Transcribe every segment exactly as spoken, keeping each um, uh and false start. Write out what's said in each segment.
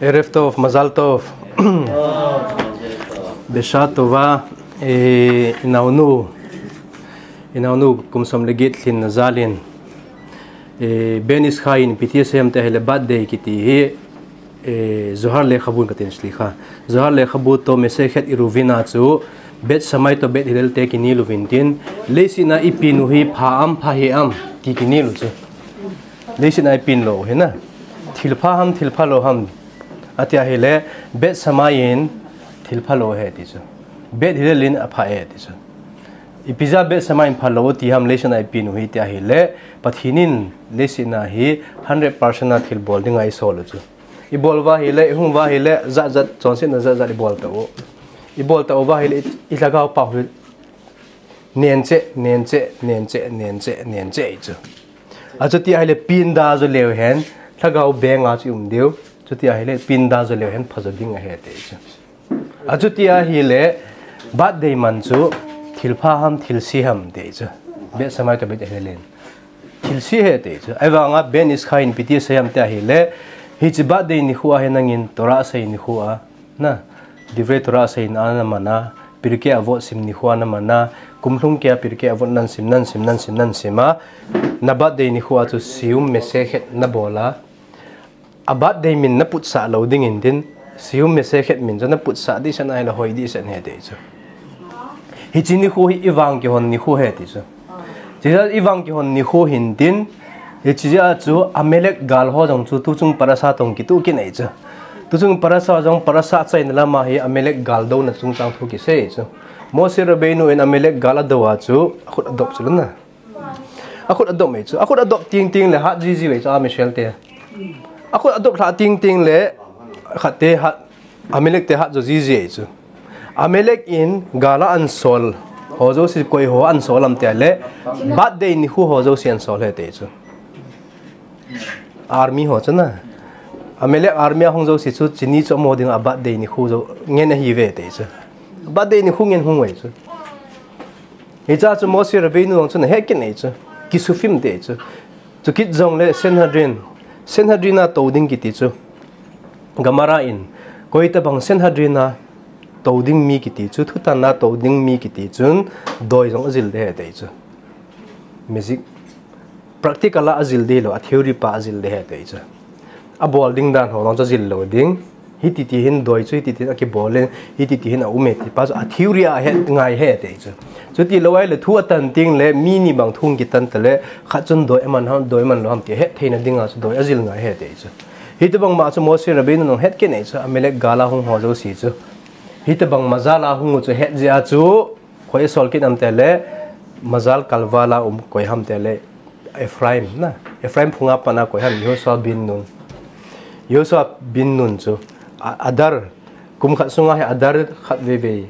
ערב טוב, מזל טוב. בשעה טובה, eh, inaunu, inaunu kum som le get lhinna jalin, eh, Ben Ish Chai in ipi ti asei em tia ahile birthday kiti hi, eh, Zohar lekhabu in katin sli kha. Zohar lekhabu toh Masechet Eruvin a chu Bet Shammai toh Bet Hillel te kinel uvin tin, leiset a ipin u hi pha am pha hih am ti kinel u chu. Leiset a ipin lou u hi na. Thil pha ham, thil pha lou ham. Ati ahile, Bet Shammai in thil pha lou ahi ti chu. Bet Hillel in apha e ti chu. Ipi jeh a Bet Shammai in pha lou ti ham leiset a ipin u hi ti ahile, Pathen in leiset a hi hundred percent a thil bol dinga eisol u chu. Ibol uva ahile, ihung uva ahile, jat jat, chonsetna jat jat ibol tau. Ibol tau uva ahile, i, ilhagao pau hi nen cheh, nen cheh, nen cheh, nen cheh, nen cheh ahi chu. Achuti ahile pinda jo leu hen, lhagao beng a chu i um diu. Chuti ahile pinda jo leu hen pha jo ding ahi ti chu. Achuti ahile birthday man chu thil pha ham, thil se ham ti chu. Bet Shammai toh Bet Hillel in. Thil se ahi ti chu. Ahivanga Ben Ish Chai in ipi ti asei em tia ahile, hiche birthday nikho a hi nangin Torah sei nikho a, na, Divrei Torah sei na na man a, Pirkei Avot sim nikho a na man a, kum lhung kei a Pirkei Avot nan sim, nan sim, nan sim, nan sim a, na birthday nikho a chu Siyum Masechet na bol a, a birthday min na putsah lou ding in tin, Siyum Masechet min chu na putsah dehset na ahile hoi dehset ahi ti chu. Hiche nikho hi ivang kihon nikho ahi ti chu. Chuti a ivang kihon nikho hin tin, hiche jeh a chu Amalek gal ho jong chu tuchung parasha toh kitoh kit ahi chu. Tuchung parasha jong parasha achaina lam a hi Amalek gal douna chungchang thu kisei chu. Moshe Rabbeinu in Amalek gal adou a chu akhut adop chu lou na. Akhut adop ahi chu. Akhut adop ting ting le hat jiji ahi chu, a Michelle te. Akhut adop lha ting ting le khat te hat, Amalek te hat jo jiji ahi chu. Amalek in gal a ahin sol ho jouse koi ho ahin sol em tia ahile, birthday nikho ho jouse ahin sol ahi ti chu. Army ho chu na. Amalek army a hung jouse chu, chuni chu amaho dinga birthday nikho jo ngen ahi ve ti chu. Birthday nikho ngen hung ahi chu. Hiche a chu Moshe Rabbeinu jong chu ana het kit ahi chu. Kisufim ti chu. Chukit jongle Sanhedrin. Sanhedrin a tou ding kiti chu. Gemara in. Koi tabang Sanhedrin a tou ding mi kiti chu. Thutan a tou ding mi kiti chun. Doi jong ajil ding ahi ti chu. Magic. Practical a ajil ding lou, a theory pa ajil ding ahi ti chu. Abol ding dan ho jong chu ajil lou ding. Hiti ti hin doi chu, hiti ti hin akibol in, hiti ti hin aume ti pa chu a theory a het ngai ahi ti chu. Chuti lou ahile thu atan ting le mi ni bang thu kitan ta le, khat chun doi aman ham, doi aman lou ham ti het theina dinga chu doi ajil ngai ahi ti chu. Hitobang ma chu Moshe Rabbeinu in ahet kit ahi chu, Amalek gal a hung ho jouse chu. Hitobang mazal a hung u chu ahet jeh a chu, koi asol kit em tia ahile, mazal kalval a um koi ham tia ahile, Ephraim na. Ephraim phung a pat a koi ham, Yehoshua bin Nun. Yehoshua bin Nun chu. A-, Adar. Kum khat sunga hi Adar khat vei vei.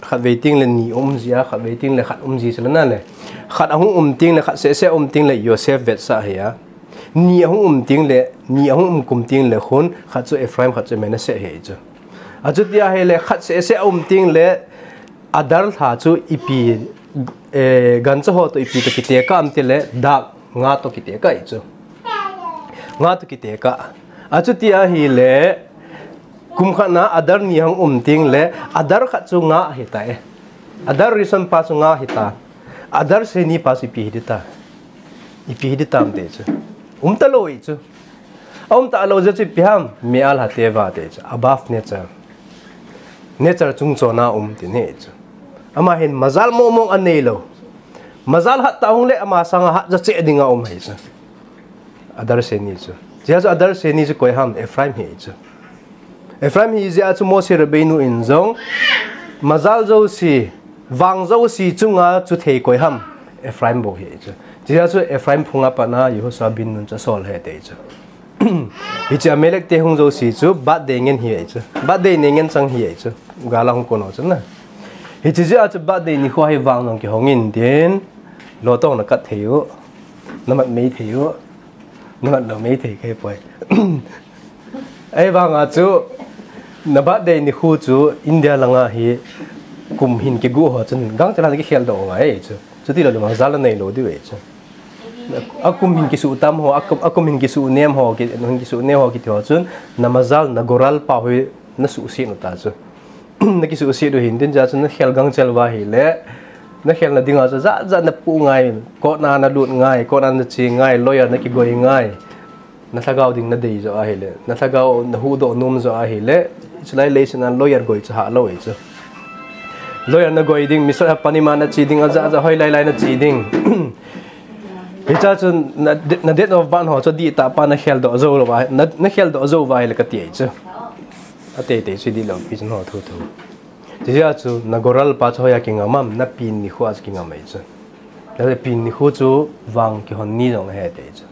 Khat vei ting le ni um ji a, khat vei ting le khat um ji chu lou na le. Khat ahung um ting le, khat seh seh um ting le, Yosef vetsah ahi a. Ni ahung um ting le, ni ahung um kum ting le khun, khat chu Ephraim, khat chu Manasseh ahi chu. Achuti ahile, khat seh seh um ting le, Adar lha chu ipi, eh, gancha ho toh ipi toh kitekah em ti le, dak nga toh kitekah ahi chu. Nga toh kitekah. Achuti ahile, kum khat na Adar ni ahung um ting le, Adar khat chu nga ahi ta e. Adar Rishon pa chu nga ahi ta. Adar Sheni pa chu ipi hi ding ta. Ipi hi ding tam ti chu. Um ta lou ahi chu. Aum ta lou jeh chu ipi ham, Me'al HaTeva ti chu, above nature. Nature chungchon a um ti ahi chu. Ama hin mazal mong mong anei lou. Mazal hat ta hung le ama sanga hat ja cheh dinga um ahi chu. Adar Sheni chu. Chuti a chu Adar Sheni chu koi ham, Ephraim ahi chu. Ephraim ahi jeh a chu Moshe Rabbeinu in jong, mazal jouse, vang jouse chunga chu thei koi ham, Ephraim bou ahi chu. Chuti a chu Ephraim phung a pat a Yehoshua bin Nun chu asol ahi ti chu. Hiche Amalek te hung jouse chu birthday ngen ahi chu. Birthday nei ngen chang ahi chu. Gal a hung kon ho chu na. Hiche jeh a chu birthday nikho hi vang jong kihong in tin, lotong na kat thei u. Na mat mei thei u. Na mat lou mei thei kei poi. Ahivanga chu, na birthday nikho chu India langa hi kum hin kigu ho chun, gangchel a kikhel doh ngai chu. Chuti lou le mazal anei lou diu ahi chu. Akum hin kisuh tam ho, akum, akum hin kisuh nem ho, ki, hin kisuh nem ho kiti ho chun, na mazal, na goral pa ho hi na suhset u ta chu. Na kisuhset u hin tin, chujeh chun na khel gangchel uva ahile, na khelna dinga chu jat jat na puh ngai, court a na lut ngai, court a na che ngai, lawyer na kigoi ngai. Na lhagao ding na dei joh ahile, na lhagao na huhdoh nom joh ahile, chulai leiset a lawyer goi chu hah lou ahi chu. Lawyer na goi ding, Mister Happani ma na che ding, ajat ajat hoilai lai na che ding. Hichea chu na, na date of birth ho chu dihtah pa na kheldoh jou lou va, na, na kheldoh jou uva ahile kati ahi chu. Ateitei chu dihlou pi chu ho thu thu. Chujeh chun na goral pa chu hoiya kingam am, na pin nikho a chu kingam ahi chu. Chule pin nikho chu vang kihon ni jong ahi ti ahi chu.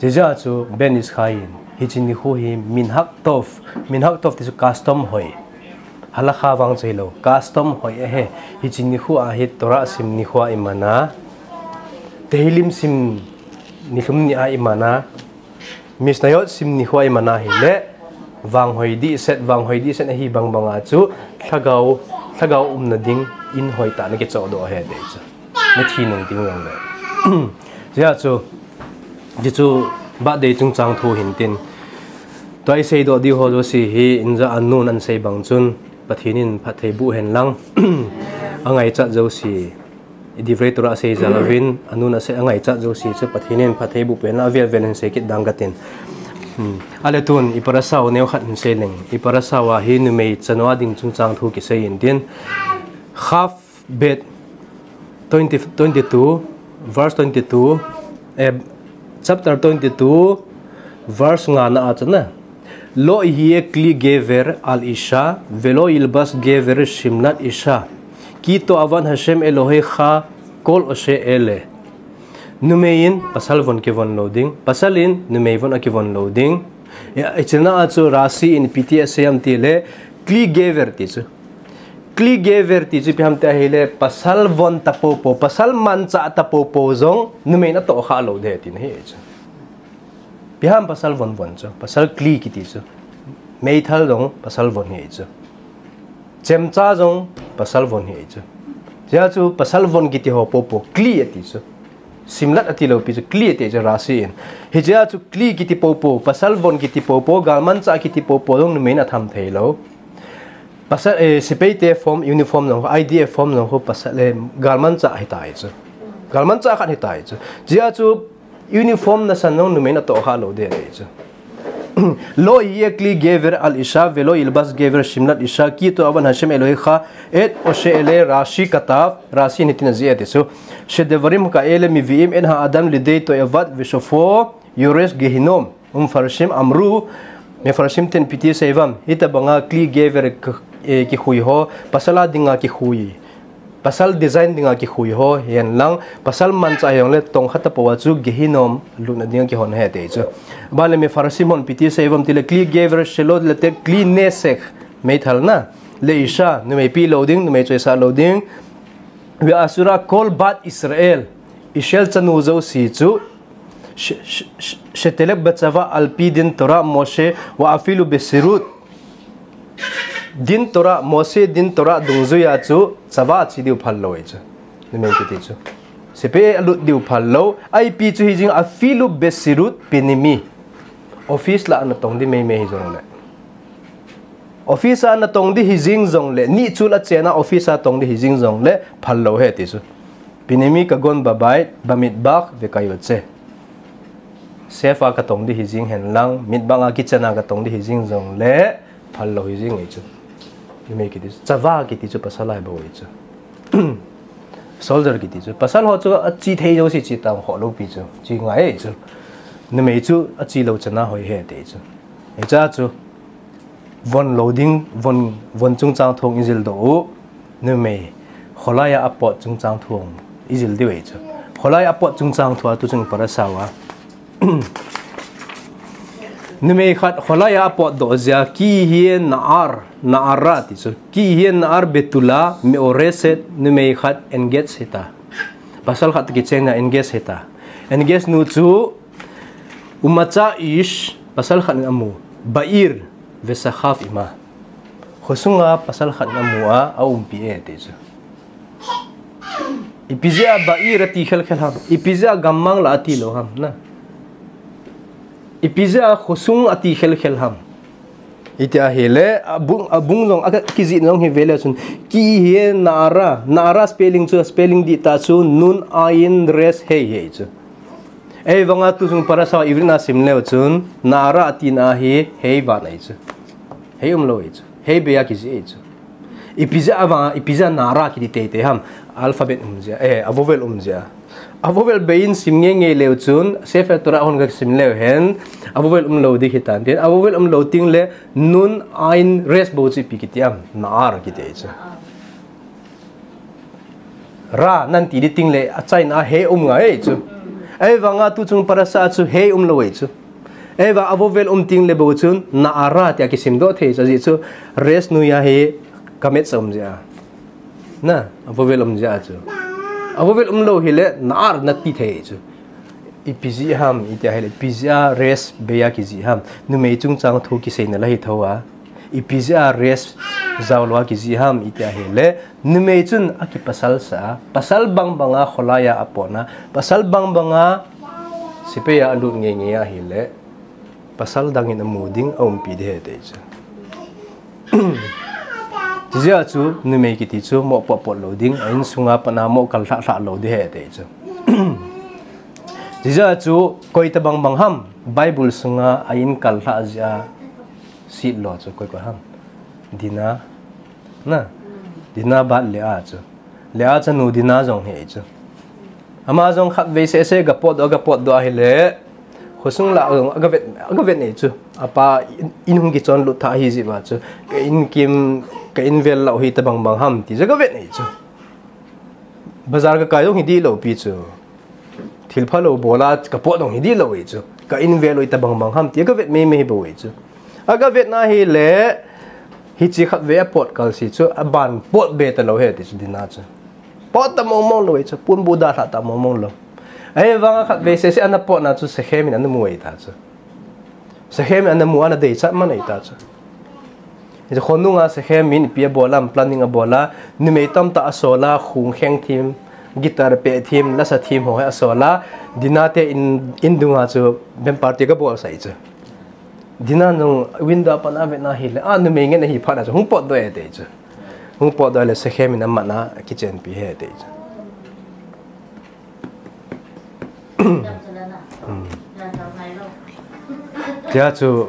Chujeh chun Ben Ish Chai in, hiche nikho hi minhag tov, minhag tov ti chu custom hoi. Halakha vang chu hilou, custom hoi ahi. Hiche nikho a hi Torah sim nikho a iman a, Tehillim sim nilhum ni a iman a, Mishnayot sim nikho a iman ahile, vang hoi dehset, vang hoi dehset ahi bang bang a chu, lhagao, lhagao umna ding in hoitah na kichohdoh ahi ti ahi chu. Na thi nung ding jongle. Chujeh chun, hichu birthday chungchang thu hin tin. Tua i seidoh diu ho jouse hi, inja a nun an sei bang chun, Pathen in phatthei boh hen lang. Angaichat jouse, i Divrei Torah sei jal uvin, a nun a sei angaichat jouse chu Pathen in phatthei boh peh hen lang, avel vel hin sei kit ding katin. Hmm. Ahile tun, i parasha u neo khat hin sei leng. I parasha u a hi numei chanu a ding chungchang thu kisei in tin. Chaf Bet twenty, twenty-two, verse twenty-two, eh, chapter twenty-two, verse nga na a chu na. לא יהיה כלי גבר על אשה, ולא ילבש גבר שמלת אשה, כי תועבן השם אלהיך כל אשר אלה. Numei in pasal von kivon lou ding, pasal in numei von akivon lou ding. Ya, hiche na a chu Rashi in ipi ti asei em tile, כלי גבר ti chu. כלי גבר ti chu ipi ham ti ahile, pasal von tapopo, pasal manchah tapopo jong numei in atoh kha lou ding ahi ti ahi chu. Ipi ham pasal von von chu, pasal כלי kiti chu. Meithal jong pasal von hi ahi chu. Chemcha jong pasal von hi ahi chu. Chujeh chun pasal von kiti ho popo, כלי ati chu. שמלת ati lou pi chu, כלי ati chu Rashi in. Hichea chu כלי kiti popo, pasal von kiti popo, galmanchah kiti popo jong numei in atham thei lou. Pasal, eh, sepai te form, uniform jong, I D F form jong khu pasal, eh, galmanchah hita ahi chu. Galmanchah khat hita ahi chu. Chujeh chun uniform nasan jong numei in atoh kha lou ding ahi chu. לא יהיה כלי גבר על אשה ולא ילבש גבר שמלת אשה כי תועבן השם אלהיך את אשר אלה, רש"י כתב, Rashi in hitin ajih e ati chu. שדברים כאלה מביאים את האדם לידי תועבת וסופו יורד גיהנום. ומפרשים אמרו, מפרשים ten ipi ti asei uvam, hitabanga כלי גבר k-, eh, kikhui ho, pasal a dinga kikhui. Pasal design dinga kikhui ho, hihen lang, pasal manchah hijongle tongkha tapou a chu Gehinnom lutna dinga kihon ahi ti chu. Aban le מפרשים hon ipi ti asei uvam tile, כלי גבר שלא לתת כלי נשק, meithal na, לאשה, numei pe lou ding, numei choisah lou ding, ואסורה כל בת ישראל, Israel chanu jouse chu, ש-, ש-, ש-, שתלך בצבא על פי דין תורת משה ואפילו בשירות. דין תורה, משה דין תורה dungjuia chu צבא che diu phal lou ahi chu. Numei kiti chu. Sepai a lut diu phal lou. Ipi chu hijing אפילו בשירות פנימי. Office lah a natong ding meimei hijongle. Office a natong ding hijing jongle, nihchul a chenna office a tong ding hijing jongle, phal lou ahi ti chu. פנימי כגון בבית, במטבח וכיוצא. Safe a katong ding hijing hen lang, מטבח a kitchen a katong ding hijing jongle, phal lou hijing ahi chu. Numei kiti chu, צבא kiti chu pasal a bou ahi chu. Soldier kiti chu, pasal ho chu ache thei jouse che tang kho lou pi chu, che ngai ahi chu. Numei chu ache lou chan a hoi ahi ti chu. Hichea chu, von lou ding, von, von chungchang thu i jil doh u, numei, kholai a apot chungchang thu i jil diu ahi chu. Kholai a apot chungchang thu a tuchung parasha u a. Numei khat kholai a apot doh jeh a, כי יהיה נער, נערה ti chu. כי יהיה נער בתולה מאורסת, numei khat engage hita. Pasal khat toh kicheng a engage hita. Engage nu chu, ומצא איש, pasal khat in amu, בעיר וסחף עמה. Khosunga pasal khat in amu a, aumpi e ti chu. Ipi jeh a ba'ir ati khelkhel ham? Ipi jeh a gammang la ati lou ham, na? Ipi jeh a khosung ati khelkhel ham? Iti ahile, abung, abung jong, akijih jong hi vele chun. Ki hi na'ara, na'ara spelling chu, spelling dihtah chu, nun, ain, resh, hei, hei chu. Ahivanga tuchung parasha Ivrit na sim leu chun, na'ara atina hi, hei vang ahi chu. Hei umlou ahi chu. Hei bei a kijih ahi chu. Ipi jeh a vang, ipi jeh a na'ara kiti teitei ham. Alphabet um jeh a, eh, a vowel um jeh a. A vowel bei in sim ngeingei leu chun, Sefer Torah hon ka sim leu hen, a vowel umlou ding hitan tin, a vowel umlou teng le, nun, ain, resh bou chu ipi kiti ham, na'ar kiti ahi chu. Ra, nan ti ding teng le, achaina a hei um ngai ahi chu. Ahivanga tuchung parasha chu hei umlou ahi chu. Ahivang a vowel um teng le bou chun, na'ara tia kisim doh thei chu, ajeh chu, resh noiya hi, ka maths a um jeh a. Na, a vowel um jeh a chu. A vowel umlou hile, na'ar nati thei chu. Ipi jeh ham, iti ahile, ipi jeh a resh bei a kijih ham. Numei chungchang thu kiseina la hi tho a. Ipi jeh a resh jaolou a kijih ham, iti ahile. Numei chun akipasal sah a. Pasal bangbang a kholai a apotna. Pasal bangbang a sepai a alut ngeingei ahile. Pasal dang in amu ding, aumpi ding ahi ti chu. Chijeh a chu, numei kiti chu, mo potpot lou ding, a insunga pat a mo kal lhah lhah lou ding ahi ti chu. Chijeh a chu, koi tabang bang ham, Bible sunga a in kal lhah jeh a, setlou chu, koi koi ham. Dina, na, Dina bat Leah chu. Leah chanu Dina jong hi chu. Ama jong khatvei seh seh ga potdoh, ga potdoh ahile. Khosung lah jong aga vet, aga vet nei chu. Apa in, in hung kichon lut tha ahi jeh uva chu. Ka in kim, ka in vel lah hi tabang bang ham ti chu aga vet nei chu. Bazar ga kai jong hi dihlou pi chu. Thil phalou bol a ka pot jong hi dihlou ahi chu. Ka in vel hi tabang bang ham ti aga vet mei mei bou ahi chu. Aga vetna ahile, hiche khatvei a pot kal seh chu, aban pot be talou ahi ti chu Dina chu. Pot ta mong mong lou ahi chu, ponbuh dalha ta mong mong lou. Ahivang a khatvei seh seh ana potna chu Shechem in ana mu ahi ta chu. Shechem in ana mu ana deichat man ahi ta chu. Hiche khonung a Shechem in ipi abol a, planning abol a, numei tamtah asol a, khung kheng thim, guitar peh thim, lasa thim ho hi asol a, Dina te in, in dunga chu, band party aga bol sah ahi chu. Dina jong window a pat a avetna ahile, a numei ngen ahi phat a chu, hung potdoh e ti chu. Hung potdoh le Shechem in amat a, akichenpi e ti chu. Hmm. Tia chu,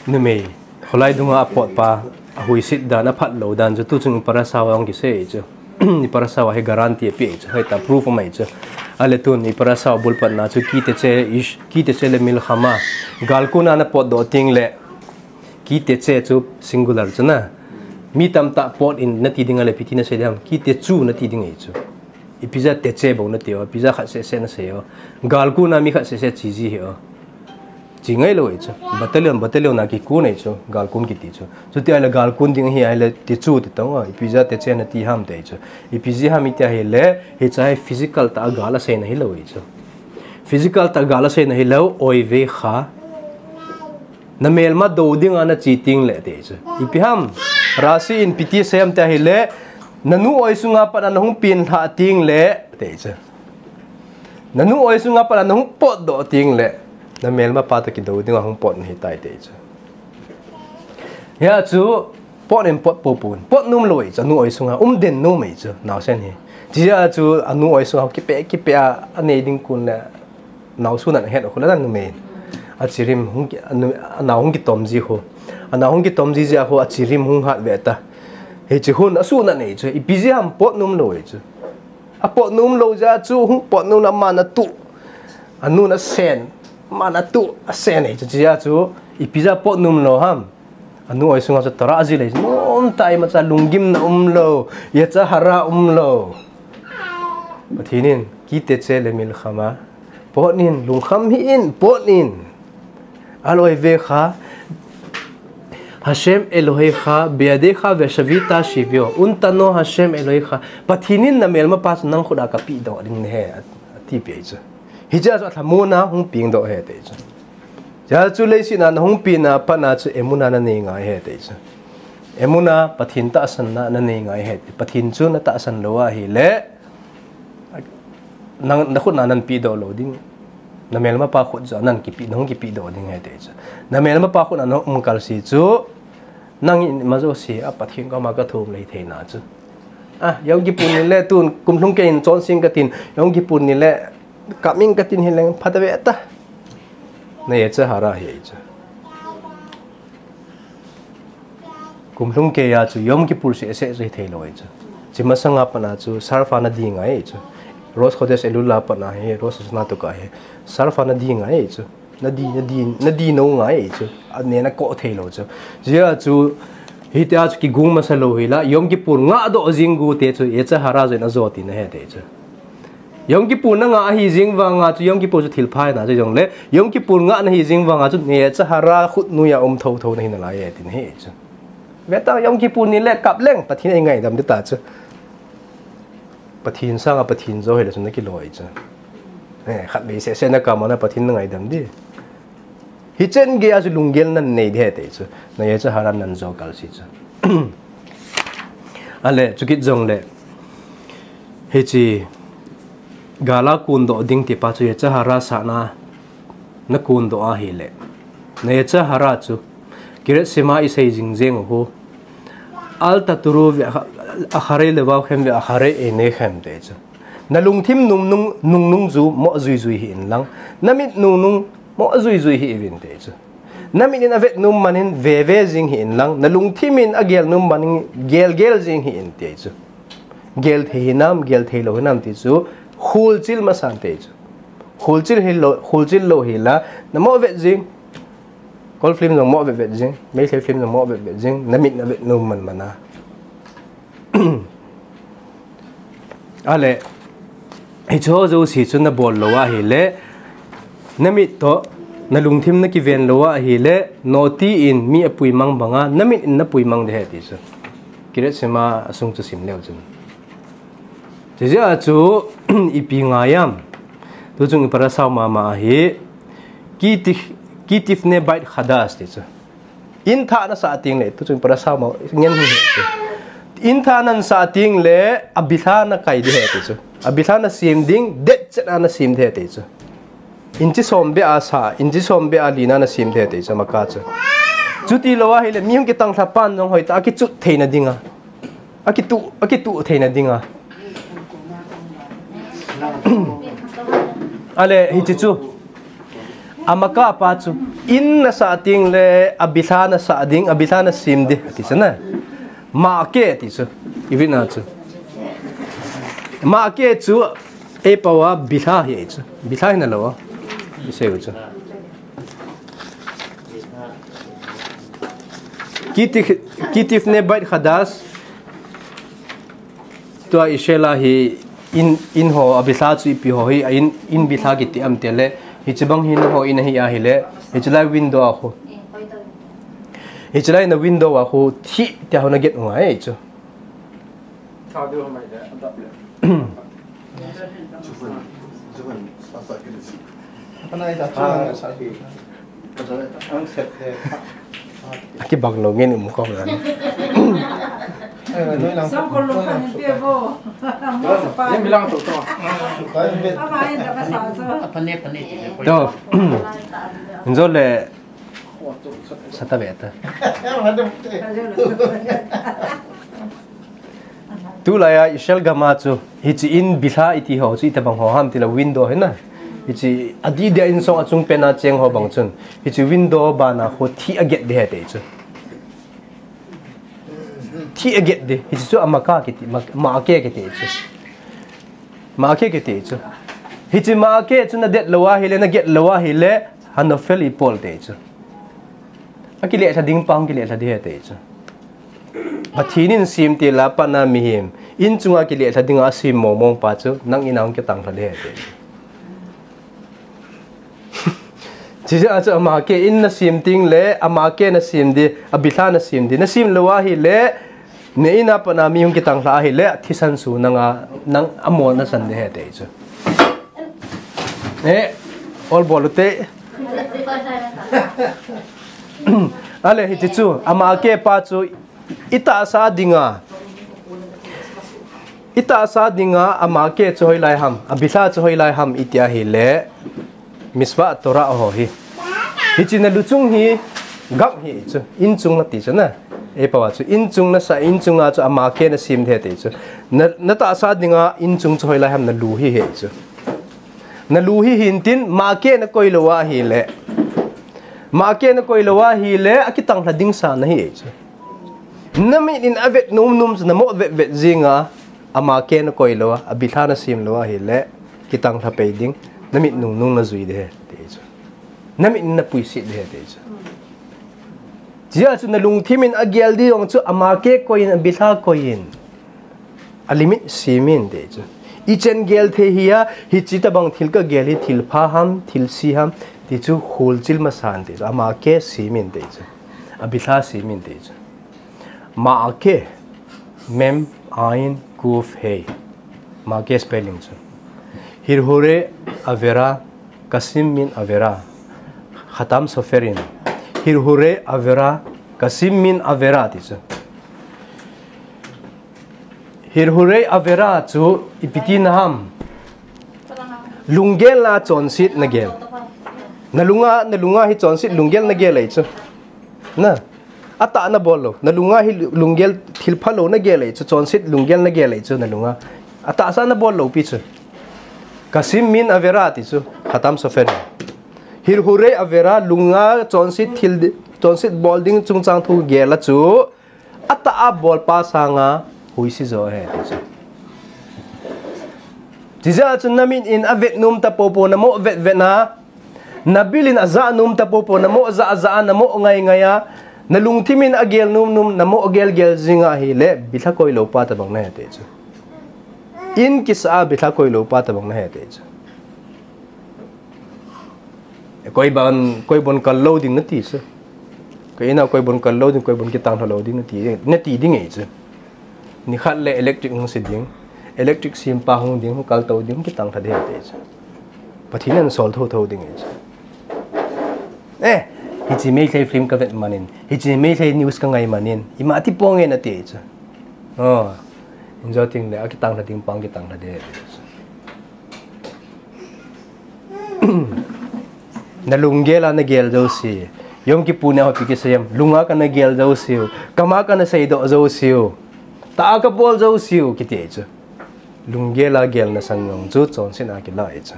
numei, kholai dunga apot pa, ahuisit dan, aphat lou dan chu, tuchung i parasha a hung kisei chu. I parasha a hi guarantee ape chu, hoi ta proof amai chu. Ale tun i parasha a bul patna chu ki teche ish, ki teche le milchama. Gal kon a na potdoh teng le, ki teche chu singular chu na. Mi tamtah pot in nati ding ale ipi ti nasei ding ham, ki techu nati ding ahi chu. Ipi jeh a teche bou nati o, ipi jeh a khat seh seh nasei o. Gal kon a mi khat seh seh che ji hi o. Che ngai lou ahi chu. Battalion, battalion a kikon ahi chu. Gal kon kiti chu. Chuti ahile gal kon ding ahi ahile techu ti tong o. Ipi jeh a teche nati ham ti ahi chu. Ipi jeh ham iti ahile, hiche hi physical tah a gal aseina hilou ahi chu. Physical tah a gal aseina hilou, oive kha. Na melma do dinga na che teng le ti chu. Ipi ham. Rashi in ipi ti asei ham ti ahile, na nu oi sunga pat a na hung pen lhah teng le ti chu. Na nu oi sunga pat a na hung potdoh teng le, na melma pa toh kido dinga hung pot nahi tai ti chu. Hia chu, pot in pot poupou in. Pot nom lou ahi chu, a nu oi sunga. Um den nom ahi chu, naosen hi. Chijeh a chu, a nu oi sunga, kipe, kipe a, anei ding kon le, nao sunat ahet khu la dan numei. Achirim hung ki, anu, anao hung kitom ji khu. Anao hung kitom ji jeh a khu, achirim hung hat ve ta. Hiche khun, asunat nei chu, ipi jeh ham pot nom lou ahi chu. Apot nom lou jeh a chu, hung pot nom le aman atuh. Anun asen. Aman atuh, asen ahi chu, chijeh a chu, ipi jeh a pot nom lou ham. A nu oi sunga chu Torah ajil ahi, nomtah a imacha lunggimna umlou, yetzer hara umlou. Pathen in, ki teche le milchama, pot in, lungkham hih in, pot in. Al oive kha, Hashem Elohecha, be'adecha ve'ashavta shiv'o, un tano Hashem Elohecha, Pathen in na melma pa chu nang khut a kapeh doh ding nahi, ati peh ahi chu. Hijeh a chu alhamon a hung peng doh ahi ti chu. Hijeh a chu leiset a na hung pen a pat a chu emunah na nei ngai ahi ti chu. Emuna, Pathen tahsanna nanei ngai ahi. Pathen chu natahsan lou ahile, nang, nakhut na nanpeh doh lou ding. Namelmapa khut chu nang kipeh, nahung kipeh doh ding ahi ti chu. Namelmapa khut na naum kalsi chu, nang in majouse a Pathen koma kathum lei theina chu. A, Yom Kippur ni le tun kumlhung keiyin chonsing katin, Yom Kippur ni le kap ing katin hileng phatah ve ta. Na Yetzer Hara ahi chu. Kumlhung keiya chu Yom Kippur seh seh chu hithei lou ahi chu. Hiche masanga pat a chu Sarfa nadi ngai ahi chu. Rosh Chodesh Elul a pat a hi, Rosh Hashanah tuka hi. Sarfa nadi ngai ahi chu. Nadi, nadi, nadi nou ngai ahi chu. Aneh na koh thei lou chu. Hijeh a chu, hitia chu kigong masa lou hila, Yom Kippur ngah doh jing gu te chu, Yetzer Hara jong in ajo tina ahi ti chu. Yom Kippur nangah ahi jing vanga chu Yom Kippur chu thil pha ahi na chu jongle, Yom Kippur ngah nahi jing vanga chu Yetzer Hara khut noiya um thotho nahi nalai e tina ahi chu. Ve ta Yom Kippur ni le kap leng Pathen eingaidam ding ta chu. Pathen sanga Pathen jo hile chu nakiloi chu. Eh, khatvei seh seh nakap a na Pathen nangaidam ding. Hichen geiya chu lunggel nanei ding ahi ti chu. Na Yetzer Hara najo kalsi chu. Ale, chukit jongle. Hiche, gal a kondoh ding tipa chu Yetzer Hara sahna, nakondoh ahile. Na Yetzer Hara chu, Kiryat Shema isei jing jeng u hi. Al taturu ve'acharei levavchem ve'acharei einechem ti chu. Nalungthim nungnung, nungnung chu mo jui jui hih in lang. Namit nungnung mo jui jui hih uvin ti chu. Namit in avet nom man in ve ve jing hih in lang, nalungthim in agel nom man in gel gel jing hih in ti chu. Gel thei hinam, gel thei lou hinam ti chu, kholchil masan ti chu. Kholchil hilou, kholchil lou hila, namo vet jing, Kol film jong mo vet vet jing, Meitei film jong mo vet vet jing, namit in avet nom man man a. Ale, hicheho jouse chu nabol lou ahile, namit toh, nalungthim nakiven lou ahile, noti in mi apuimang banga, namit in napuimang ding ahi ti chu. Kiryat Shema asung chu sim leu chun. Hijeh a chu, ipi ngai am. Tuchung i parasha u mama ahi, Ki tif-, ki tibna beit chadash ti chu. In thah nasah teng le, tuchung parasha ma ngen hi ti chu. In thah nasah teng le, abihla nakai ding ahi ti chu. Abihla nasem ding, det chet a nasem ding ahi ti chu. Inchi som beh a sa, inchi som beh a lina nasem ding ahi ti chu, amaka chu. Chuti lou ahile, mi hung kitanglha pan jong hoitah a kichut theina dinga. Akitu, akitu theina dinga. Ale, hiche chu. Amaka pa chu. In nasah teng le, abihla nasah ding, abihla nasem ding. Ti chu na. Ma'akeh ti chu. Ivet na chu. Ma'akeh chu. Eipao a bihla ahi chu. Bihla hina lou a. Isei u chu. Ki tif-, ki tibna beit chadash. Tua Israel a hi in, in ho abihla chu ipi ho hi, in, in bihla kiti am tile, hiche bang hi naho in ahi ahile, hiche lai window a khu. Hiche lai na window a khu, thi tia ho naget u ngai chu. Kibang lou ngen um ko na. To. Injo le. Sata beta. Tulai a Israel gam a chu, hiche in bihla iti ho chu itobang ho ham tile window hina. Hiche adih dia insung achung pen a cheng ho bang chun. Hiche window bana khu thi aget ding ahi ti chu. Thi aget ding. Hiche chu amaka kiti, ma-, ma'akeh kiti chu. Ma'akeh kiti chu. Hiche ma'akeh chu nadet lou ahile, naget lou ahile, hanofel yipol ti chu. Akilelha ding pa hung kilelha ding ahi ti chu. Pathen in sem til a pat a mihem in chunga kilelha dinga asem mong mong pa chu nang in a hung kitanglha ding ahi ti chu. Chujeh a chu ama'akeh in nasem teng le, ama'akeh nasem ding, abihla nasem ding. Nasem lou ahile, na in a pat a mi hung kitanglha ahile, thisan su nanga, nang amol nasan ding ahi ti chu. Eh, ol bol u te. Ale, hiche chu, ama'akeh pa chu, Itahsa dinga, itahsa dinga amake chu hoilai ham, abilha chu hoilai ham iti ahile, Mitzvah Torah ho hi. Hiche nalu chung hi gam hi chu, inchung nati chu na. Eipao a chu inchung nasa, inchunga chu amake nasem ding ahi ti chu. Na, natahsa dinga inchung chu hoilai ham, nalu hi ahi chu. Nalu hi hintin, make nakoi lou ahile. Make nakoi lou ahile, akitang lha ding sa nahi ahi chu. Namit in avet nom nom chu namo vet vet jinga, amake nakoi lou a, abilha nasem lou ahile, kitang lha pei ding, namit nung nung najui ding ahi ti chu. Namit in napuisit ding ahi ti chu. Chea chu nalungthim in agel ding jong chu amake koi in, abilha koi in. A limit sem in ti chu. Ichan gel thei hi a, hiche tabang thil kagel hi thil pha ham, thil se ham, ti chu holchil masan ti chu. Amake sem in ti chu. Abilha sem in ti chu. Make, mem, ain, kuf, he. Make spelling chu. Hirhure avera, kasim min avera. Khatam soferin. Hirhure avera, kasim min avera ti chu. Hirhure avera chu ipi tina ham. Lunggel a chonset nagel. Nalunga, nalunga hi chonset lunggel nagel ahi chu. Na. Atah nabol lou. Nalunga hi lunggel thil phalou nagel ahi chu. Chonset lunggel nagel ahi chu nalunga. Atahsa nabol lou pi chu. Kasim min avera ti chu. Khatam soferin. Hirhure avera lunga chonset thil di-, chonset bol ding chungchang thu gel a chu. Atah a bolpa sanga huisi jo ahi ti chu. Chijeh a chu namit in avet nom tapopo namo vet vet na. Nabil in aja nom tapopo namo ja ja namo ngai ngai a. Nalungthim in agel nom nom namo gel gel jing ahile bilha koi lou pa tabang nahi ti chu. In kisa a bilha koi lou pa tabang nahi ti chu. Koi ban, koi ban kal lou ding nati chu. Koi in a koi ban kal lou ding, koi ban kitang lha lou ding nati, nati ding ahi chu. Nikhat le electric hung se ding. Electric sempa hung ding, hung kal tou ding, kitang lha ding ahi ti chu. Pathen in asol thotho ding ahi chu. Eh, hiche Meitei film kavet manin, hiche Meitei news kangai manin, ima ti ponge nati chu. Oh, injo ting le, akitang lha ding pang kitang lha ding ahi chu. Nalunggel a nagel jouse. Yom Kippur ni a hoipi kisei ham. Lunga kana gel jouse u. Kama kana seidoh jouse u. Tah a kabol jouse u kiti chu. Lunggel a gel nasan jong chu chonset a kila ahi chu.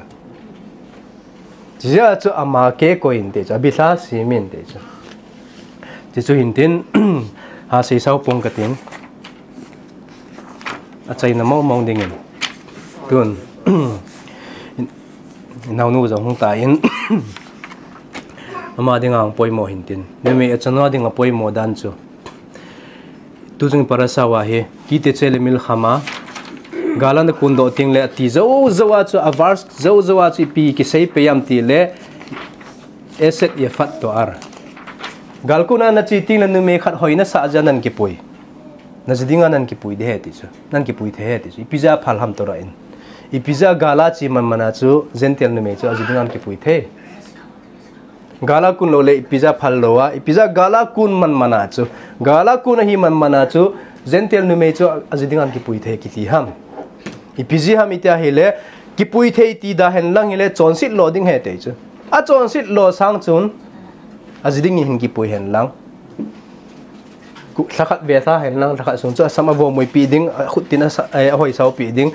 Chijeh a chu amake koi in ti chu. Abilha sem in ti chu. Ti chu hintin, ha seisao pong katin. Achaina mong mong dingin. Tun. Naonu jong hung tan. Ama dinga hung poimo hintin. Numei achanu dinga poimo dan chu. Tuchung parasha a hi. Ki tetse lemilchama. Gal a nakun doh teng le ati jou jou a chu a verse jou jou a chu ipi kisei pei ham ti le. Eshet yafat to'ar. Gal kun a nache teng le numei khat hoi nasah jeh a nakipui. Naji dinga nakipui ding ahi ti chu. Nakipui thei ahi ti chu. Ipi jeh a phal ham Torah in. Ipi jeh a gal a che man man a chu Gentile numei chu aji dinga nakipui thei. Gal a kun lou le ipi jeh a phal lou a. Ipi jeh a gal a kun man man a chu. Gal a kun ahi man man a chu Gentile numei chu aji dinga nakipui thei kiti ham. Ipi jeh ham iti ahile kipui thei ti da hen lang hile chonset lo ding ahi ti chu. Achonset lo sang chun, aji ding in hin kipui hen lang. Ku-, lhakhat ve tha hen lang, lhakhat sung chu asam avomui pi ding, akhut tin asa-, eh, ahoisao pi ding.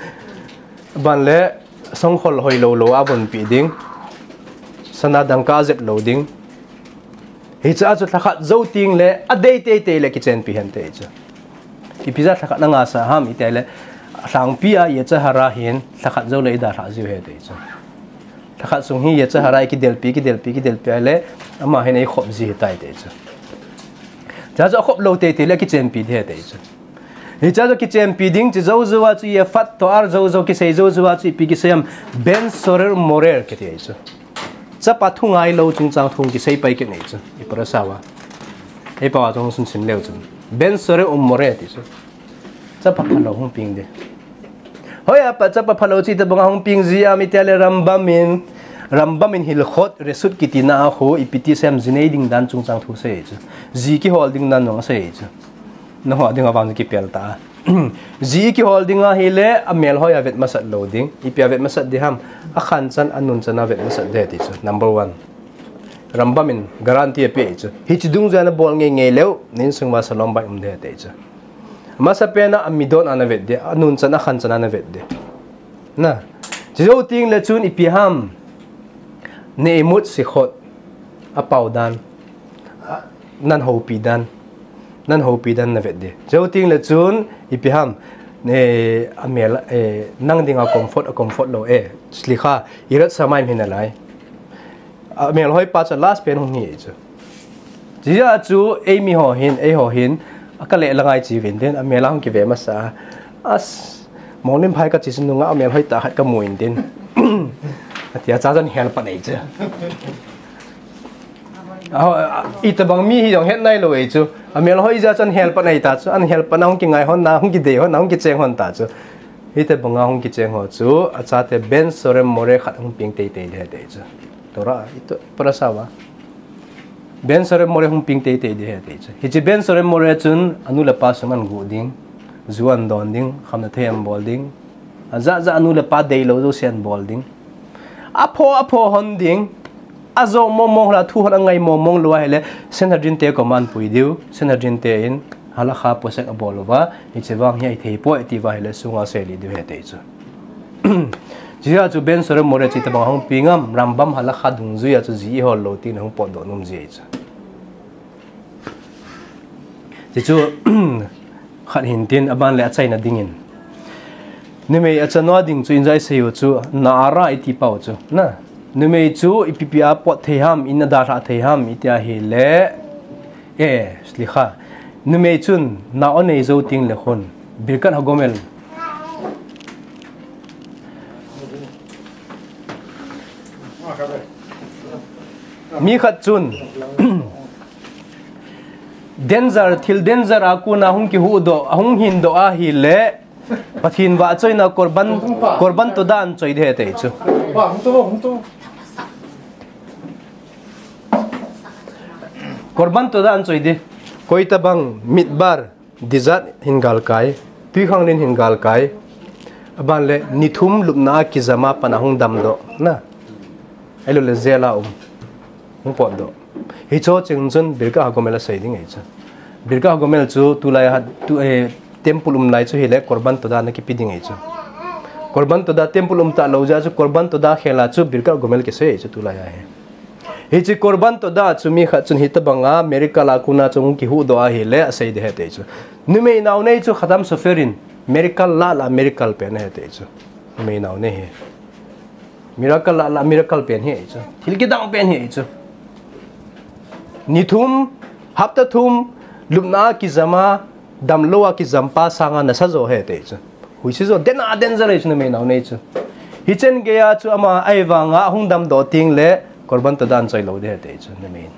Ban le, songkhol hoi lou lou avon pi ding. Sana dangka ajep lou ding. Hiche a chu lhakhat jou teng le, adei tei tei le kichenpi hen ti chu. Ipi jeh a lhakhat nangah sa ham iti le, lhangpi a yetzer hara hin, lhakhat jou le idalhah jiu ahi ti chu. Lhakhat sung hi yetzer hara kidelpi, kidelpi, kidelpi le, ama hin eikhop ji ahitai ti chu. Chua chu akhop lou tei tei le kichenpi ding ahi ti chu. Hiche a chu kichenpi ding, chu jou jou a chu yafat to'ar jou jou kisei jou jou a chu ipi kisei ham ben sorer umorer kiti ahi chu. Chapa thu ngai lou chungchang thu kisei pai kit ahi chu. I parasha a. Eipao a chu hung sun sim leu chun. Ben sorer umorer ti chu. Chapa phalou hung peng ding. Hoiya pat chapa phalou chu itobang a hung peng ji ham iti le Rambam in, Rambam in Hilchot Reshut kiti na a khu ipi ti sei ham ji nei ding dan chungchang thu asei chu. Ji kihol ding dan jong asei chu. Naho dinga vang kipel ta. Ji kihol dinga hile, amelhoi a vet masat lou ding. Ipi a vet masat ding ham, akhan chan, anun chan a vet masat ding ti chu. Number one. Rambam in guarantee ape chu. Hiche dungjuia nabol ngei ngei leu, na insung uva shalom bang um ding ti chu. Masapen a amidon a navet ding, anun chan, akhan chan a navet ding. Na. Chujou tengle chun ipi ham, na imut sikhot, apao dan, a, nahoupi dan, nahoupi dan navet ding. Chujou tengle chun ipi ham, ne, amel, eh, nang dinga comfort, a comfort lou, eh, slikha, irat samai hina lai. Amelhoi pa chu last pen hung hi chu. Chujeh a chu, eimi ho hin, eiho hin, akale la ngai chi vin tin, amel a hung kive masa. As, Monglim phai kachi chu nunga amelhoi tah khat kamu in tin. Atia cha chan hel pan ei chu. Aho, a, itobang mi hi jong het nailou ei chu. Amelhoi jeh a chan hel pan ei ta chu. An hel pan a hung kingai hon na, hung kidei hon na, hung kicheng hon ta chu. Hitobanga hung kicheng ho chu, achate Ben Sore More khat hung peng teitei ding ahi ti chu. Torah, ito, parasha uva. Ben Sore More hung peng teitei ding ahi ti chu. Hiche Ben Sore More chun, anu le apa sum ahin guh ding, ju ahin don ding, khamna thei ahin bol ding. Ajat jat anu le apa deilou jouse ahin bol ding. Apho, apho hon ding. Ajo mong mong la thu hon angai mong mong lou ahile, Sanhedrin te koma ahin pui diu, Sanhedrin te in, halakha posek abol uva, hiche vang hi ahithei poi ti uva ahile, sunga seilih diu ahi ti chu. Chujeh a chu Ben Sore More chu itobang hung peng ham, Rambam halakha dungjuia chu ji ihol lou tin hung potdoh nom ji ahi chu. Ti chu, khat hin tin, aban le achaina dingin. Numei achanua ding chu injai sei u chu, na'ara iti pau chu. Na, numei chu ipi pi a pot thei ham, in a dalha thei ham, iti ahile, eh, slikha. Numei chun, nao anei jou tengle khun, Birkat HaGomel. Mi khat chun, danger, thil danger a kona hung kihuhdoh, ahung hindoh ahile, Pathen vahchoina korban, korban todah ahin choi ding ahi ti chu. Korban todah ahin choi ding. Koitabang midbar, desert hin galkai, twikhanglen hin galkai. Aban le, ni thum lupna a kijam a pat a hung damdoh, na. Ahilouleh jail a um. Hung potdoh. Hicho cheng chun Birkat HaGomel asei ding ahi chu. Birkat HaGomel chu tulai a, tu, eh, temple um lai chu hile Korban Todah ana kipe ding ahi chu. Korban Todah temple um talou jeh a chu Korban Todah khel a chu Birkat HaGomel kisei ahi chu tulai a hi. Hiche Korban Todah chu mi khat chun hitobanga miracle a kona chu hung kihuhdoh ahile asei ding ahi ti chu. Numei nao nei chu Khatam Sofer in miracle lah lah miracle pen ahi ti chu. Numei nao nei hi. Miracle lah lah miracle pen hi ahi chu. Thil kidang pen hi ahi chu. Ni thum, hapta thum, lupna a kijam a, damlou a kijam pa sanga nasa jo ahi ti chu. Huisi jo, den a danger ahi chu numei nao nei chu. Hichen geiya chu ama ahivanga ahung damdoh tengle, Korban Todah ahin choi lou ding ahi ti chu, numei in.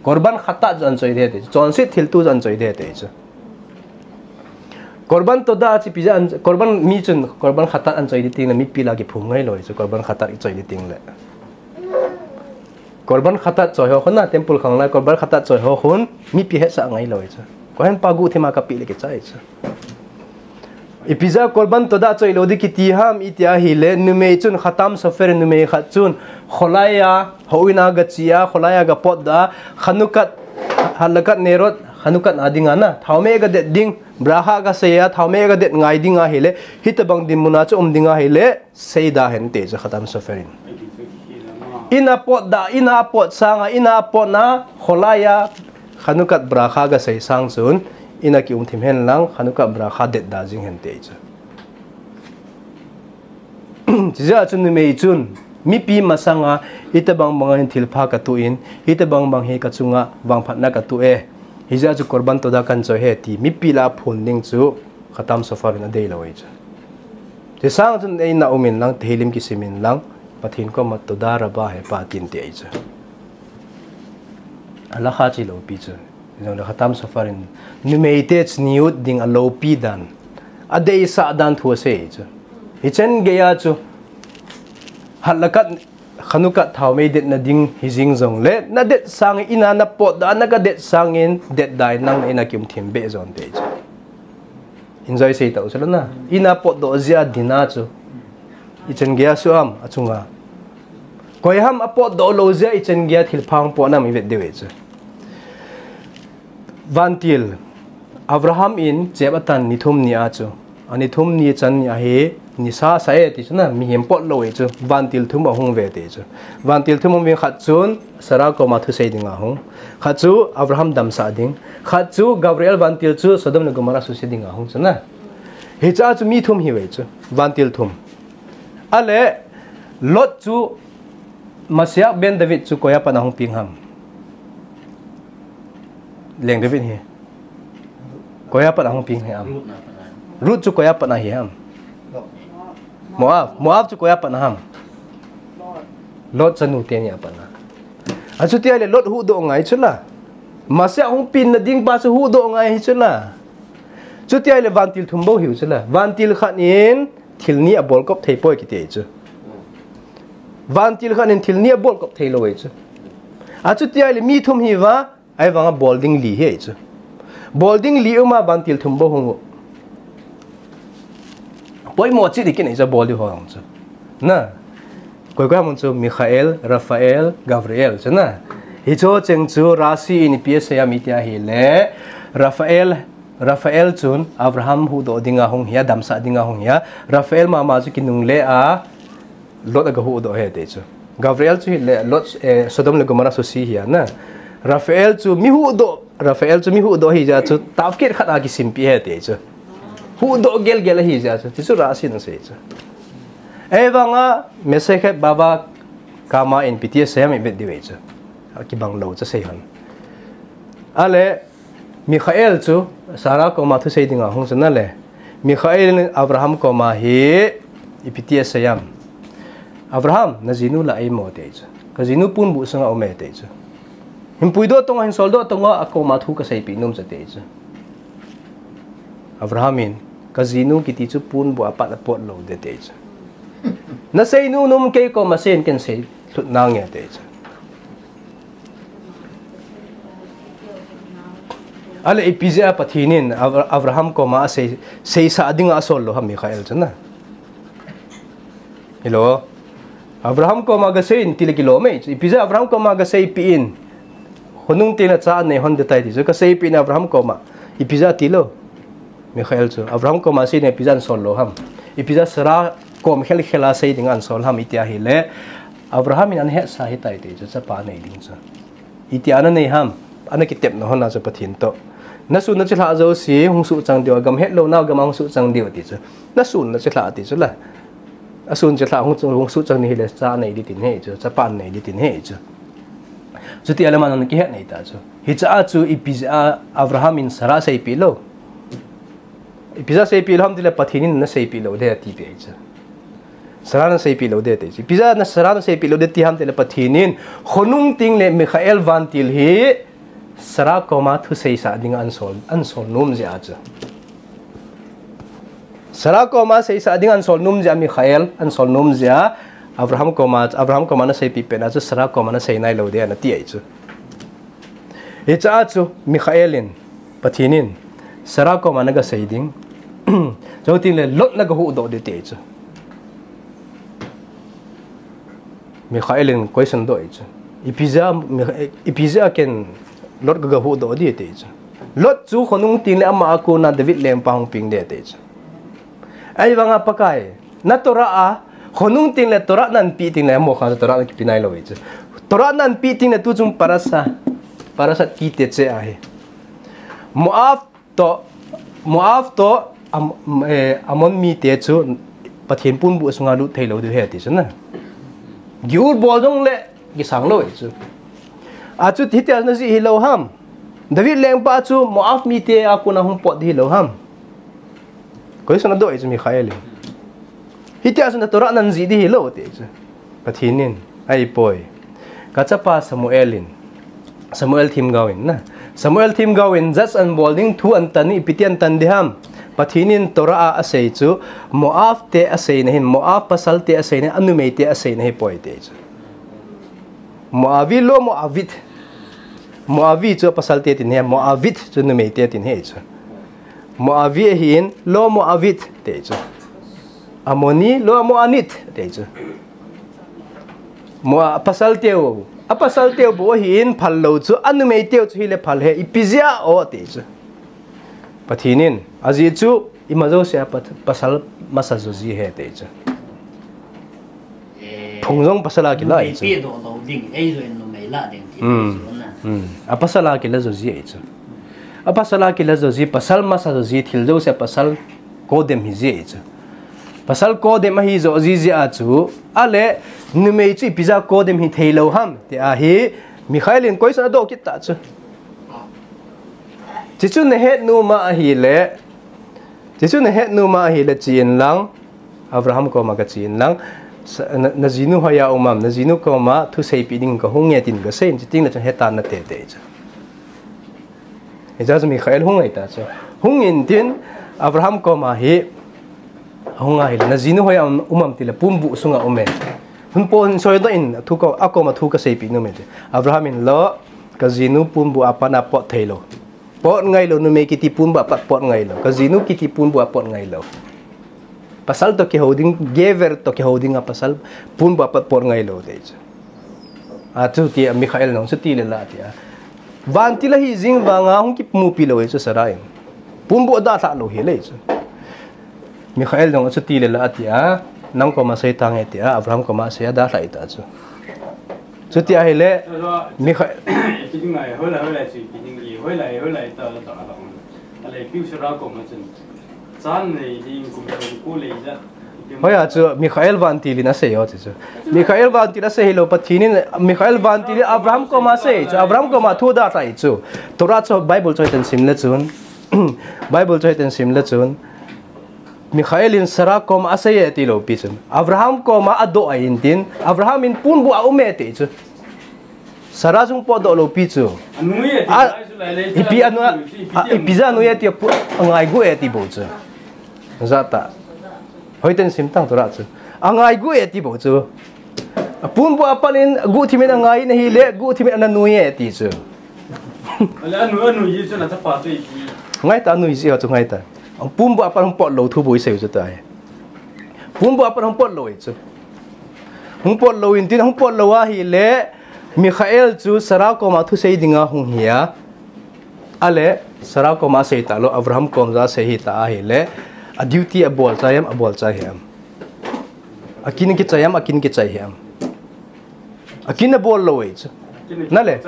Korban Khatat chu ahin choi ding ahi ti chu. Chonset thilto chu ahin choi ding ahi ti chu. Korban Todah chu ipi jeh a, Korban mi chun, Korban Khatat ahin choi ding tengle, mipi lah a kiphong ngai lou ahi chu, Korban Khatat ichoi ding tengle. Korban Khatat choi ho khun na, temple khang lai, Korban Khatat choi ho khun, mipi hetsah ngai lou ahi chu. Kohen pa guhthim a kapeh le kichai chu. Ipi jeh a Korban Todah choi lou ding kiti ham iti ahile, numei chun Khatam Sofer numei khat chun, kholai a, houin a gache a, kholai a gapotdoh a, Hanukat, Hadlakat Nerot, Hanukat a dinga na, thaomeh gadet ding, bracha gasei a, thaomeh gadet ngai ding ahile, hitobang dinmun a chu um ding ahile, seida hen ti chu Khatam Sofer in. In a potdoh, in a pot sanga, in a potna, kholai a, Hanukat bracha gasei sang chun, in a kium thim hen lang, Hanukat bracha det da jing hen ti chu. Chujeh a chu numei chun, mipi masanga, hitobang bang hin thilpha katoh in, hitobang bang hi kachunga vangphatna katoh e. Hijeh a chu Korban Todah kahin choi e ti, mipi lah a phon ding chu, Khatam Sofer in adei lou ahi chu. Chusang chun eina um in lang, Tehillim kisim in lang, Pathen koma Todah Rabbah he pa tin ti ahi chu. Halakha chu loupi chu. Hijongle Khatam Sofer in, numeite tsniut ding aloupi dan, adeisah dan thu asei chu. Hichen geiya chu, Hadlakat Khanukat thaomei detna ding hijing jongle, nadet sangin ina napotdoh a, nagadet sangin detda in nang ina kium thim beh jon te chu. Enjoy sei tau chu lana. Ina potdoh jeh a dinna chu. Ichan geiya suham, achunga. Koiham apotdoh lou jeh a ichan geiya thilpha hung potnam ivet diu ahi chu. Vantil, Abraham in chep atan ni thum ni a chu. Ani thum ni chan ni ahi, nisa sa e ti chu na, mihem pot lou e chu. Vantil thum ahung ve ti chu. Vantil thum hung vin khat chun, Sarah koma thusei dinga hung. Khat chu Abraham damsah ding. Khat chu Gabriel vantil chu Sodom le Gomorrah suse dinga hung chu na. Hicha chu mi thum hi ve chu. Vantil thum. Ale, Lot chu Messiah ben David chu koiya pat ahung peng ham. Leng David hi. Koiya pat ahung peng hi am. Ruth chu koiya pat ahi ham. Moab. Moab chu koiya pat ham. Lot chanu teni a pat a. Achuti ahile Lot huhdoh ngai chu la. Messiah hung penna ding pa chu huhdoh ngai hi chu la. Chuti ahile vantil thum bou hiu chu la. Vantil khat in thil ni abol kop thei poi kiti chu. Vantil khat in thil ni abol kop thei lou e chu. Achuti ahile mi thum hi va, ahivanga bol ding li hi e chu. Bol ding li uma vantil thum bou hung u. Poimo chi di kin e chu bol di ho hung chu. Na. Koi koi mun chu Michael, Raphael, Gabriel chu na. Hicho cheng chu Rashi in ipi asei am iti ahile Raphael Raphael chun Abraham huhdoh dinga hung hi a, damsah dinga hung hi a. Raphael mama chu kinungle a, Lot aga huhdoh ahi ti chu. Gabriel chu hile Lot, eh, Sodom le Gomorrah suse hi a na. Raphael chu mi huhdoh, Raphael chu mi huhdoh ahi jeh a chu tafkit khat a kisimpi ahi ti chu. Huhdoh gelgel ahi jeh a chu. Ti chu Rashi in asei chu. Ahivanga Mesecheth Bava Kama in ipi ti asei am ivet diu ahi chu. Akibang lou chu asei hon. Ale, Michael chu Sarah koma thusei dinga hung chu na le. Michael in Abraham koma hi ipi ti asei am. Abraham, najinu la eimo ti chu. Kajinu ponbuh sunga um e ti chu. Hin puidoh tonga, hin soldoh tonga, akoma thu kaseipeh nom chu ti chu. Abraham in, kajinu kiti chu ponbuh a pat apot lou de ti chu. Nasei nom nom kei koma sei in ken sei lhut nange ti chu. Ale ipi jeh a Pathen in Abra-, Abraham koma asei, seisah dinga asol lou ham Michael chu na. Hello. Abraham koma gasei in tile kilom e chu. Ipi jeh a Abraham koma gaseipeh in. Khonung tengle cha anei hon ding tai ti chu. Kaseipeh in Abraham koma. Ipi jeh a tilou. Michael chu. Abraham koma sei in ipi jeh a asol lou ham. Ipi jeh a Sarah kom khel khel a sei dinga asol ham iti ahile. Abraham in ana hetsah ahitai ti chu. Chapa nei ding chu. Iti ana nei ham, ana kitepna hon a chu Pathen toh. Nasun nachilhah jouse hung suhchang diu, agam hetlouna gam a hung suhchang diu ati chu. Nasun nachilhah ati chu la. Asun chilhah hung chu, hung suhchang ni hile cha nei ding tin ahi chu, chapa nei ding tin ahi chu. Chuti ahile aman ana kihet nei ta chu. Hicha a chu ipi jeh a Abraham in Sarah seipeh lou. Ipi jeh a seipeh lou ham tile Pathen in naseipeh lou de atipeh ahi chu. Sarah naseipeh lou de ti chu. Ipi jeh a na Sarah naseipeh lou de ti ham tile Pathen in khonung tengle Michael vantil hi Sarah koma thuseisah dinga asol, asol nom jeh a chu. Sarah koma seisah dinga asol nom jeh a Michael, asol nom jeh a Abraham koma, Abraham koma naseipeh pet na chu Sarah koma nasei nailou de ana ti ahi chu. Hicha a chu Michael in, Pathen in, Sarah koma nagasei ding. Chutengle Lot nagahuhdoh ding ti chu. Michael in question doh chu. Ipi jeh a, Mi-, ipi jeh a ken Lot kagahuhdoh ding ti chu. Lot chu khonung tengle ama a kona David lengpa hung peng ding ti chu. Ahivanga Pakai, na Torah a, khonung tengle Torah nanpeh tengle, mo kha Torah nakipe nailou e chu. Torah nanpeh tengle tuchung parasha, parashat ki teche ahi. Moab toh, Moab toh, Am-, eh, Ammon mite chu Pathen ponbuh sunga lut theilou diu ahi ti chu na. Giur bol jongle, kisang lou e chu. Achu hitia najih hilou ham. David lengpa chu Moab mite a kona hung pot ding hilou ham. Question adoh e chu Michael in. Hitia chu na Torah nanjih ding hilou ti chu. Pathen in, ahipoi. Kachapa Samuel in. Samuel themgao in na. Samuel themgao in judge anabol ding thu anatan in ipi ti anatan ding ham. Pathen in Torah a asei chu Moab te aseina hin, Moab pasal te aseina, anumeite aseina ahipoi ti chu. Moavi, lo Moavit. Moavi chu pasal te tin ahi, Moavit chu numei te tin ahi chu. Moavi ahin, lo Moavit ti chu. Amoni, lo Amoanit ti chu. Moa, apasal teu, apasal teu bou ahin phal lou chu, anumei teu chu hile phal ahi, ipi jeh a o ti chu. Pathen in, ajeh chu, ima jouse a pat-, pasal masa jo ji ahi ti chu. Eh, phung jong pasal a kila ahi chu. Numei pi doh doh ding, ei jong numei lah ding ti Hmm. chu na. Hmm. Apasal a kila jo ji ahi chu. Apasal a kila jo ji, pasal masa jo ji, thil jouse a pasal kodem hi ji ahi chu. Pasal kodem ahi jo ji jeh a chu, ale numei chu ipi jeh a kodem hi thei lou ham, ti ahi, Mikhael in question adoh kit ta chu. Chuchu nahet nom ahile, chuchu nahet nom ahile che in lang, Abraham koma kache in lang, sa-, na, na jinu hoiya um am, na jinu koma thu seipeh ding kahung e tin kasei in, chuti le chun heta nate ti chu. Hijeh chun Mikhael hung ahi ta chu. Hung in tin, Abraham koma hi, hung ahile, na jinu hoiya um, um am tile, ponbuh sunga um e. Hung pon soi doh in, thu ko, akoma thu kaseipeh nom e ti. Abraham in lo, ka jinu ponbuh a pat a pot thei lou. Pot ngai lou, numei kiti ponbuh a pat pot ngai lou. Ka jinu kiti ponbuh a pot ngai lou. Pasal toh kihou ding, gever toh kihou ding a pasal ponbuh a pat pot ngai lou ti chu. A chuti a Mikhael nung chuti le la ti a. Vantil ahi jing vang a hung kimupi lou ahi chu Sarah in. Ponbuh a dalha lou hile chu. Mikhael nung chuti le la ti a. Nang koma sei tange ti a, Abraham koma sei a dalha ta chu. Chuti ahile, Mikhael. Kiding ngai, hoilai, hoilai, chi, kiding i, hoilai, hoilai, ta, ta, ta. Ale, piu Sarah koma chun. Chan nei ding, kum, kum, ku lei ja. Hoiya chu, Mikhael vantil in asei o chu. Mikhael vantil asei hilou, Pathen in, Mikhael vantil in Abraham koma asei chu, Abraham koma thu dalha chu. Torah chu, Bible chu hiten sim le chun. Bible chu hiten sim le chun. Mikhael in Sarah koma asei e ti lou pi chun. Abraham koma adoh ahin tin. Abraham in ponbuh a um e ti chu. Sarah jong potdoh lou pi chu. Anui e ti A, lai chu lai le ipi chu anu, chu ipi a, ti ipi jeh a anui e ti pu-, angai gu e ti bou chu. Jat a. Hoiten sim tang Torah chu. Angai gu e ti bou chu. Ponbuh a pat in guhthim in angai in ahile, guhthim in ana nui e ti chu. Ale anu, anu ji chu na chapa chu ipi. Ngai ta, anu ji chu ngai ta. Ponbuh a pat hung pot lou thu bou isei chu tai. Ponbuh a pat hung pot lou e chu. Hung pot lou in tin, hung pot lou ahile, Mikhael chu Sarah koma thusei dinga hung hi a. Ale, Sarah koma asei talou, Abraham kom jong asei hita ahile, a duty abol chai am, abol chai hi am. Akin kichai am, akin kichai hi am. Akin abol lou e chu. Nale.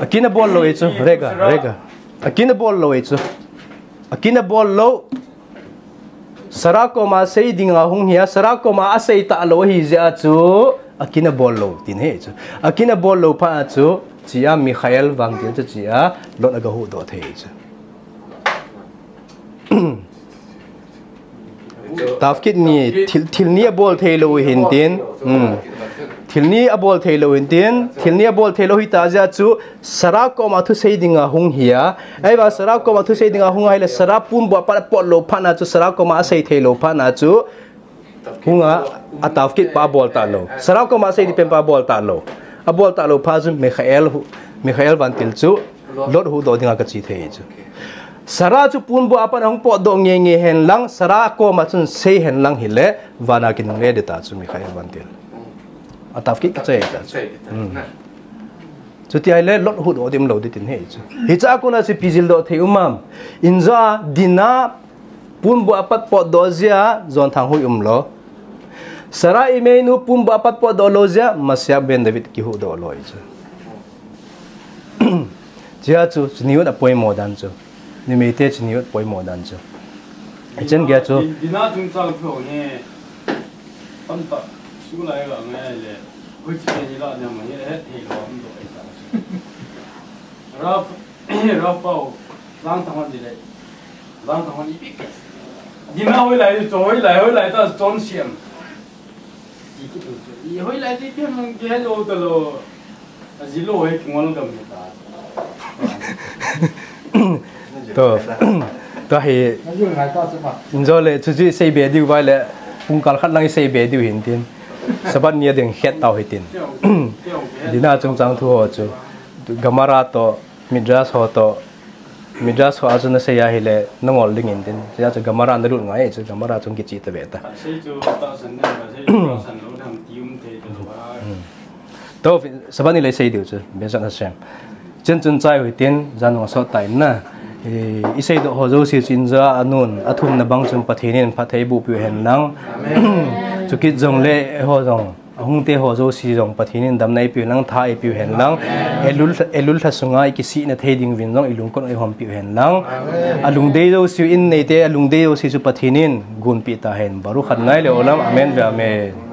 Akin abol lou e chu, rega, rega. Akin abol lou e chu. Akin abol lou. Sarah koma sei dinga hung hi a, Sarah koma asei talou ahi jeh a chu, akin abol lou tin ahi chu. Akin abol lou phat a chu, chia Mikhael vantil chu chia, Lot aga huhdoh thei chu. Tafkit ni, thil, thil ni abol thei lou hin tin. Hmm. Thil ni abol thei lou hin tin, thil ni abol thei lou hita jeh a chu, Sarah koma thusei dinga hung hi a. Ahivang Sarah koma thusei dinga hung ahile Sarah ponbuh a pat apot lou phat na chu, Sarah koma asei thei lou phat na chu. Hung a, a tafkit pa abol talou. Sarah koma asei di pen pa abol talou. Abol talou phat chu Mikhael hu, Mikhael vantil chu Lot huhdoh dinga kache thei chu. Sarah chu ponbuh a pat ahung potdoh nge nge hen lang, Sarah koma chun sei hen lang hile, vana kinungle ding ta chu Mikhael vantil. A tafkit kichai ta chu. Hmm. Chuti ahile Lot huhdoh dim lou ding tin ahi chu. Hiche a kona chu ipi jildoh thei um am. Injo a Dinah ponbuh a pat potdoh jeh a Jonthang hui umlou. Sarah imeinu ponbuh a pat potdoh lou jeh a Messiah ben David kihuhdoh lou ahi chu. Chia chu, chuni ut apoimo dan chu. Numei te chuni ut poimo dan chu. Achen gei chu. Dinah chungchang pho ne. Tamtah, sulai la ngai le, hoiche ni la ne ma ni le, hethei lou um doh ahi ta. Raf, Raf pau, Langthang hon ni le, Langthang hon ipi ke. Dinah hoilai, chu hoilai, hoilai ta chon siam. Ti kit u chu. I hoilai ti pi mang ke lo ta lou. Ajilou hi kingol gam hi ta. To, to hi. Ajilou ngai ta chu ma. Injo le, chuchu isei be diu vai le, pungkal khat lang isei be diu hin tin. Sabbath ni a ding khet tau hitin. Dina chungchang thu ho chu Gemara to, Midrash ho to, Midrash ho a chu nasei ahile nangol ding intin. Tia chu Gemara nalut ngai chu Gemara chung kichih tave ta. Sei chu ta san na, sei chu ta san lo dam ti um thei ta lo a. To, Sabbath ni le sei diu chu, Bezrat Hashem. Chen chun chai hitin, jan nung sot ta in na. I, i seidoh ho jouse chu inja anun, athumna bang chun Pathen in phatthei boh piu hen lang. Chukit jongle eiho jong, ahung te ho jouse jong Pathen in damna eipiu lang, tha eipiu hen lang. Elul, Elul lha sunga i kisihna thei ding uvin jong i lungkot u eihom piu hen lang. Alungdei jouse u, in neite alungdei jouse chu Pathen in gonpeh ta hen. Baruch Adonai leolam. Amen ve amen.